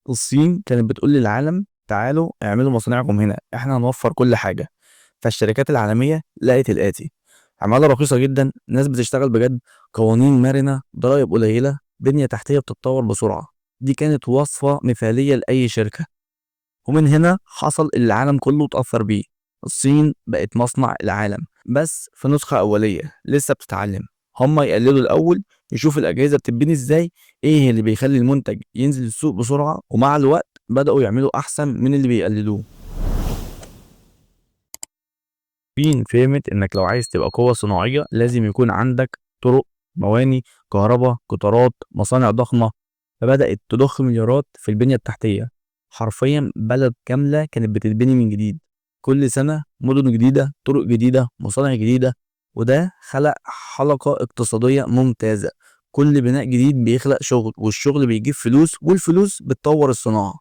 الصين كانت بتقول للعالم تعالوا اعملوا مصانعكم هنا، احنا هنوفر كل حاجة. فالشركات العالمية لقت الآتي: عمالة رخيصة جدا، ناس بتشتغل بجد، قوانين مرنة، ضرائب قليلة، بنية تحتية بتتطور بسرعة. دي كانت وصفة مثالية لأي شركة. ومن هنا حصل اللي العالم كله اتأثر بيه. الصين بقت مصنع العالم، بس في نسخة أولية لسه بتتعلم. هما يقلدوا الأول، يشوفوا الأجهزة بتتبني إزاي، إيه اللي بيخلي المنتج ينزل السوق بسرعة، ومع الوقت بدأوا يعملوا أحسن من اللي بيقلدوه. الصين فهمت إنك لو عايز تبقى قوة صناعية لازم يكون عندك طرق، مواني، كهرباء، قطارات، مصانع ضخمة. فبدأت تضخ مليارات في البنية التحتية. حرفيا بلد كاملة كانت بتتبني من جديد كل سنة، مدن جديدة، طرق جديدة، مصانع جديدة. وده خلق حلقة اقتصادية ممتازة. كل بناء جديد بيخلق شغل، والشغل بيجيب فلوس، والفلوس بتطور الصناعة.